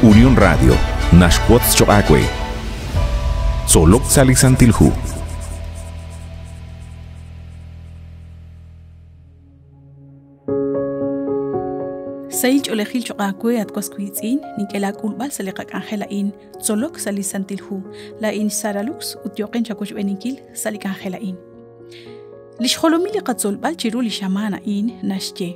Unión Radio naxwotz choq' aawe. Tzolok sa' li Santil Hu. Sahil ch'oolejil choq' aawe at was wiitz'in, nink'e laak'ulb'al sa' li qak'anjel a'in, Tzolok sa' li Santil Hu. Laa'in xSara Lux ut yooqin chawochb'eeninkil sa' li k'anjel a'in. Li xjolomil li qatzolb'al chiru li xamaan a'in naxye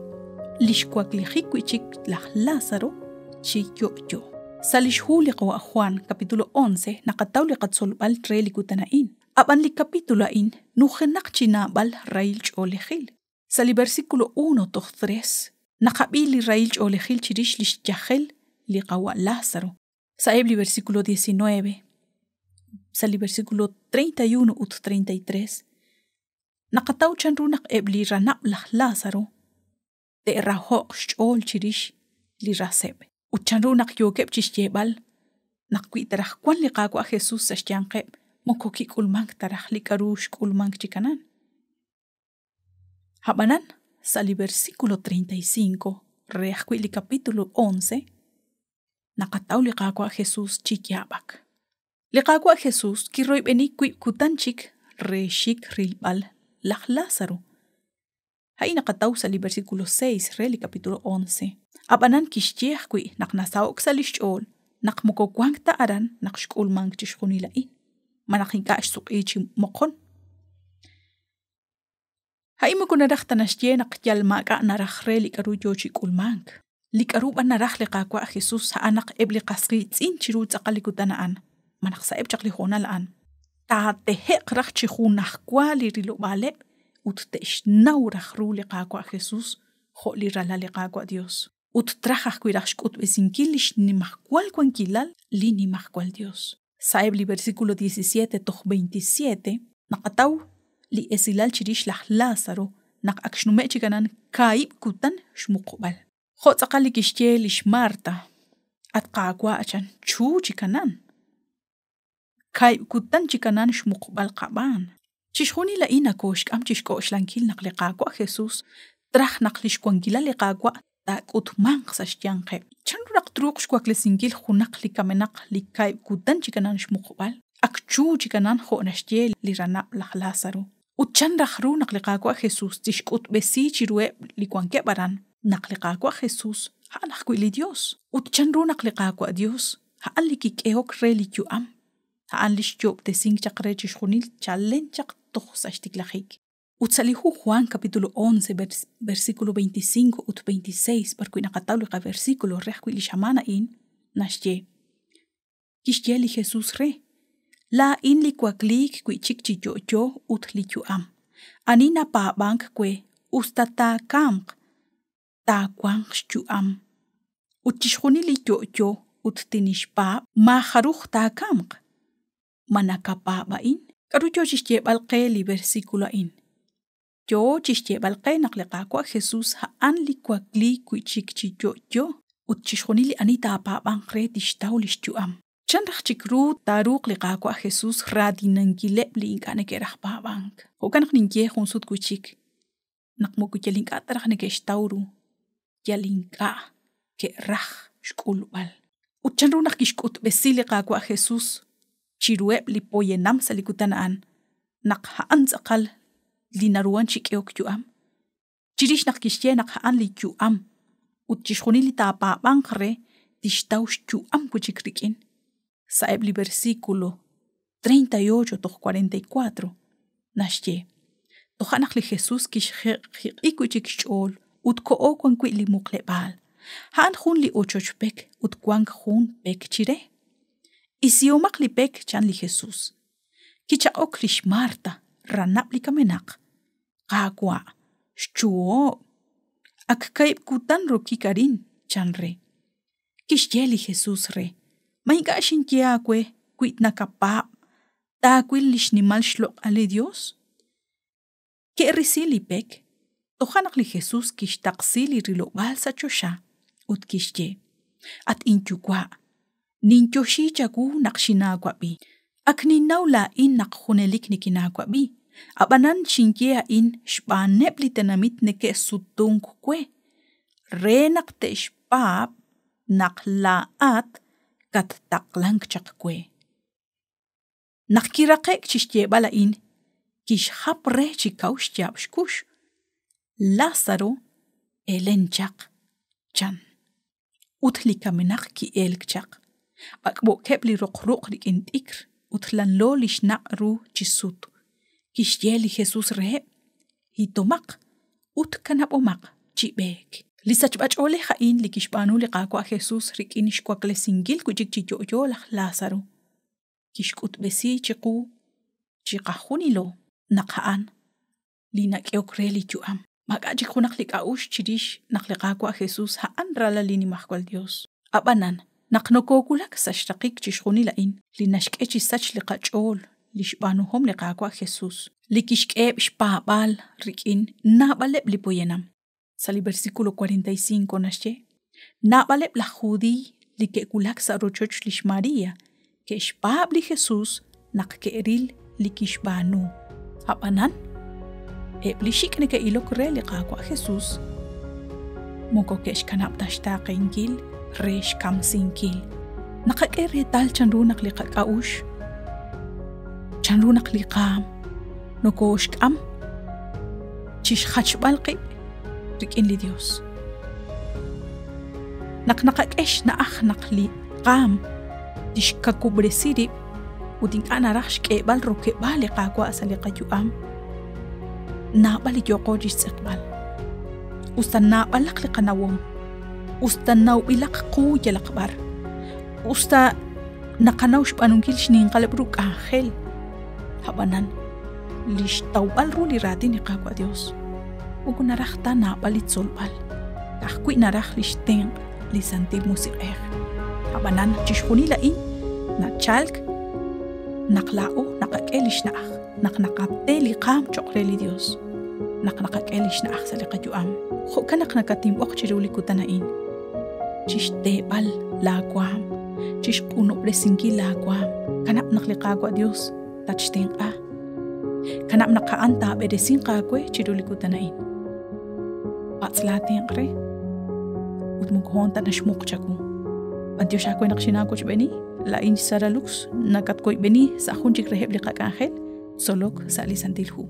li xwaklijik wi' chik laj Lázaro chi yo'yo. Sa' li xhu li qawa' Juan, capítulo 11, naqataw li qatzolb'al re li kutan a'in. Ab'an li capítulo a'in nujenaq chi naab'al rahil ch'oolejil. Sa' li versículo 1 toj 3, naqab'i li rahil ch'oolejil chirix li xyajel li qawa' Lázaro. Sa'eb' li versículo 19, sa' li versículo 31 ut 33, naqataw chanru naq eb' li ranab' laj Lázaro te'raho'q xch'ool chirix li raseb'. Ut chanru naq yookeb' chixyeeb'al naq wi ta raj wan li Qaawa' Jesus sa' xyanqeb', moko kik'ulmank ta raj li k'a'ru xk'ulmank chi kanan. Ab'anan, sa' li versículo 35 re ajwi' li capítulo 11, naqataw li Qaawa' Jesus chi yaab'ak. Li Qaawa' Jesus kiroyb'eni wiib' kutan chik re xik rilb'al laj Lázaro. A'in naqataw sa' li versículo 6 re li capítulo 11. Ab'anan kixye ajwi' naq nasaho'k sa' li xch'ool naq moko wank ta aran naq xk'ulmank chixjunil a'in, malaj ink'a' xsuq'i chi moqon. A'in moko naraj ta naxye naq yal maak'a' naraj re li k'aru yo chi k'ulmank. Li k'aru b'an naraj li Qaawa' Jesus a'an naq eb' li qas qiitz'in chiru tz'aqal li kutan a'an, malaj sa'eb' chaq li hoonal a'an, taatehe'q raj chi junajwa li rilob'aaleb' ut te'xnaw raj ru li Qaawa' Jesus jo' li Ralal li Qaawa' Dios. Ut traj ajwi' raj xk'utb'esinkil li xnimajwal wankilal li Nimajwal Dios. Sa'eb' li versículo 17 toj 27, naqataw li esilal chirix laj Lázaro naq ak xnume' chik anan kaahib' kutan xmuqb'al. Jo' tz'aqal li kixye li xMarta, At Qaawa' chan, chu chik anan. Kaahib' kutan chik anan xmuqb'al qab'aan. Chixjunil a'in nakooxk'am chi xk'oxlankil naq li Qaawa' Jesus traj naq li xwankilal li Qaawa' taak'utmanq sa' xyanqeb'. Chanru naq truuq xwaklesinkil junaq li kamenaq li kaahib' kutan chik anan xmuqb'al, ak chu chik anan jo' naxye li ranab' laj Lázaro? Ut chan raj ru naq li Qaawa' Jesus tixk'utb'esi chiruheb' li wankeb' aran naq li Qaawa' Jesus a'an ajwi' li Yos? Ut chanru naq li Qaawa' Yos a'an li kik'ehok re li yu'am, a'an li xyoob'tesink chaq re chixjunil chalen chaq toj sa' xtiklajik? Ut sa' li hu Juan capítulo 11 versículo 25 ut 26 b'arwi' naqataw li qaversículo re ajwi' li xamaan a'in, naxye, Kixye li Jesús re, Laa'in li wakliik wi' chik chi yo'yo ut li yu'am. Ani napaab'ank we, us ta taakamq, taawanq xyu'am. Ut chixjunil li yo'yo ut tinixpaab', maajaruj taakamq. Ma nakapaab' a'in? K'aru yo chi xyeeb'al qe li versículo a'in? Yo chi xyeeb'al qe naq li Qaawa' Jesús a'an li wakliik wi' chik chi yo'yo ut chixjunil li ani taapaab'anq re tixtaw li xyu'am. Chan raj chik ru taaruuq li Qaawa' Jesús raatinankileb' li ink'a' neke'raj paab'ank? Jo'kan naq ninye jun sut wi' chik naq moko yal ink'a' ta raj neke'xtaw ru, yal ink'a' ke'raj xk'ulb'al. Ut chanru naq kixk'utb'esi li Qaawa' Jesús chiruheb' li poyanam sa' li kutan a'an naq a'an tz'aqal li naruhan chi k'ehok yu'am? Chirix naq kixye naq a'an li yu'am ut chixjunil li taapaab'anq re tixtaw xyu'am wi' chik rik'in. Sa'eb' li versículo 38 toj 44 naxye, Toja' naq li Jesús kixjiq'jiq'i wi' chik xch'ool ut koho wan wi' li muqleb'aal. A'an jun li ochoch pek ut wank jun pek chire. Isihomaq li pek, chan li Jesús. Kichaq'ok lix Marta, ranab' li kamenaq, Qaawa', xchuho'. Ak kaahib' kutan rokik arin, chan re. Kixye li Jesús re, Ma ink'a' xinye aawe wi nakapaab', taawil li xnimal xloq'al li Yos? Ke'risi li pek, toja' naq li Jesús kixtaqsi li rilob'aal sa' choxa ut kixye, At inYuwa', ninyoxi chawu naq xinaawab'i. Ak ninnaw laa'in naq junelik nikinaawab'i, ab'anan xinye a'in xb'aaneb' li tenamit neke'sutunk we, re naq te'xpaab' naq laa'at kattaqlank chaq we. Naq kiraqe'k chi xyeeb'al a'in, kixjap re chi kaw xyaab' xkux: Lázaro, elen chaq, chan. Ut li kamenaq ki'elk chaq. B'ak'b'o'keb' li roq ruq' rik'in t'ikr ut lanlo li xnaq' ru chi sut. Kixye li Jesus reheb': Hitomaq ut kanab'omaq chi b'eek. Li sachb'ach'oolej a'in li kixb'aanu li Qaawa' Jesus rik'in xwaklesinkil wi' chik chi yo'yo laj Lázaro, kixk'utb'esi chiqu chiqajunilo naq a'an li nak'ehok re li yu'am. Maak'a' chik junaq li k'a'uxl chirix naq li Qaawa' Jesus a'an ralal li Nimajwal Yos. Ab'anan, naq nokoowulak sa' xraqik chixjunil a'in, li naxk'e chi sach li qach'ool li xb'aanuhom li Qaawa' Jesus, li kixk'eheb' xpaab'aal rik'in naab'aleb' li poyanam. Sa' li versículo 45 naxye, Naab'aleb' laj Judiiy li ke'wulak sa' rochoch lix María ke'xpaab' li Jesús naq ke'ril li kixb'aanu. Ab'anan, eb' li xik' neke'ilok re li Qaawa' Jesús moko ke'xkanab' ta xtaaqenkil re xkamsinkil. Naqak'e reetal chanru naq li qak'a'uxl, chanru naq li qaam nokooxk'am chixjachb'al qib' rik'in li Dios. Naq naqak'e xna'aj naq li qaam tixkawub'resi rib' ut ink'a' naraj xk'eeb'al rokeb'aal li Qaawa' sa' li qayu'am, naab'al li yooqo chixtz'eqb'al. Us ta naab'alaq li qanawom, us ta nawb'ilaq qu yalaq b'ar, us ta naqanaw xb'aanunkil xninqaleb' ru k'anjel, ab'anan li xtawb'al ru li raatin li Qaawa' Dios moko naraj ta naab'al li tzolb'al, ka'ajwi' naraj li xtenq' li Santil Musiq'ej. Ab'anan chixjunil a'in nachalk naq laa'o naqak'e li xna'aj, naq naqate li qaam cho'q re li Dios, naq naqak'e li xna'aj sa' li qayu'am. Jo'kan naq nakatinb'oq chiru li kutan a'in chixteeb'al laa waam, chixq'unob'resinkil laa waam. Kanab' naq li Qaawa' Dios tatxtenq'a. Kanab' naq a'an taab'eresinq aawe chiru li kutan a'in. Patz' laa tenq' re, ut moko hoon ta naxmuq chawu. B'antiox aawe naq xinaawochb'eeni, laa'in xSara Lux nakatwoyb'eni sa' jun chik reheb' li qak'anjel, Tzolok sa' li Santil Hu.